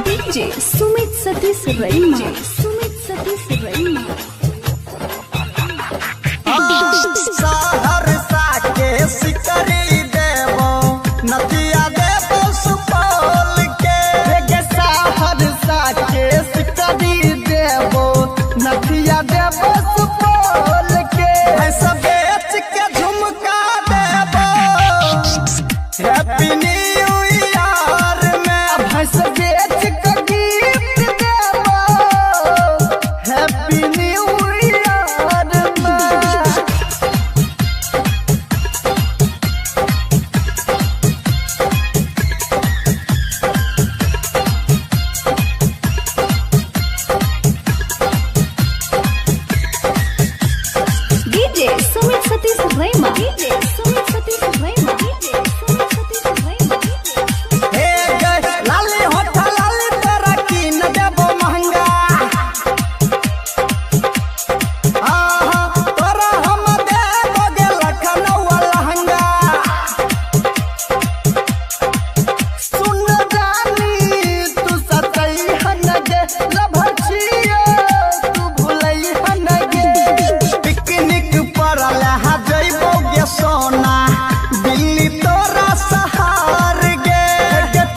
DJ Sumit Satish Raima. Sumit Satish Raima. Saharsa के सिकरी देबो नदिया देबो सुपौल के। सहरसा के सिकरी देबो नदिया देबो सुपौल के। ऐसा बेच के झुमका देबो हैप्पी न्यू ईयर में। भैंस बेच के गिफ्ट देबो हैप्पी न्यू ईयर में। DJ Sumit Satish Raima. DJ Sumit Satish Raima. DJ Sumit Satish Raima. हे गए लाली होठ लाली तोरा कीन देबो महंगा। आहा तोरा हम देबो गे लखनऊ लहंगा। सुन रानी तू सतैहन गे लभर छियो तू भुलैहन गे। पिकनिक पर लहा जइबो गे सोना दिल्ली तोरा सहार गे।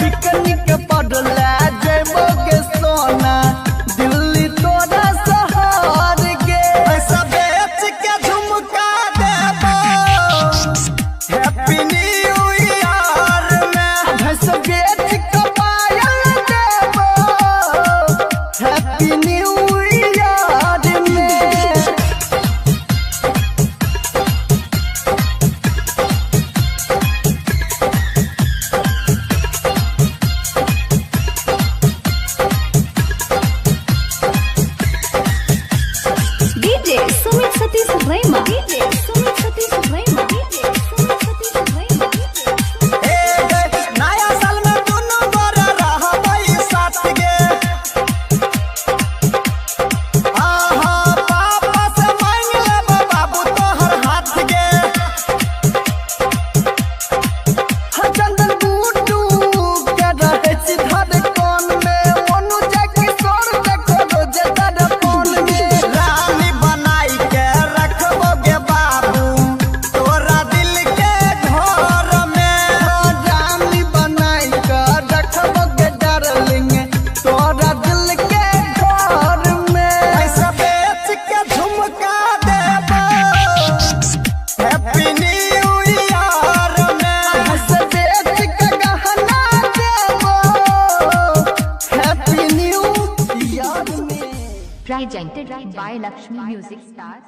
पिकनिक पर ले जइबो गे सोना दिल्ली तोरा सहार गे। ऐसा बेच के झुमका देबो हैप्पी न्यू ईयर में। भैंस बेच के पायल देबो हैप्पी न्यू ईयर में। DJ Sumit Satish Raima. DJ Sumit Satish Raima. DJ Sumit Satish Raima. हे गए नया साल में दुनू गोरा रहबै साथ गे। आहा पापा से मांग लेबो बाबू तोहर हाथ गे। चंदन बूटू के रहै छी धड़कन में। मनु किशोर देखो रोज दर्पण में। रानी बनाई के रखबो गे बाबू तोरा दिल के घर में। रानी बनाई के रखबो गे डार्लिंग तोरा दिल के घर में। ऐसा बेच के झुमका देबो हैप्पी न्यू ईयर में। ऐसा बेच के गहना देबो हैप्पी न्यू ईयर में। Presented by Lakshmi Music Stars.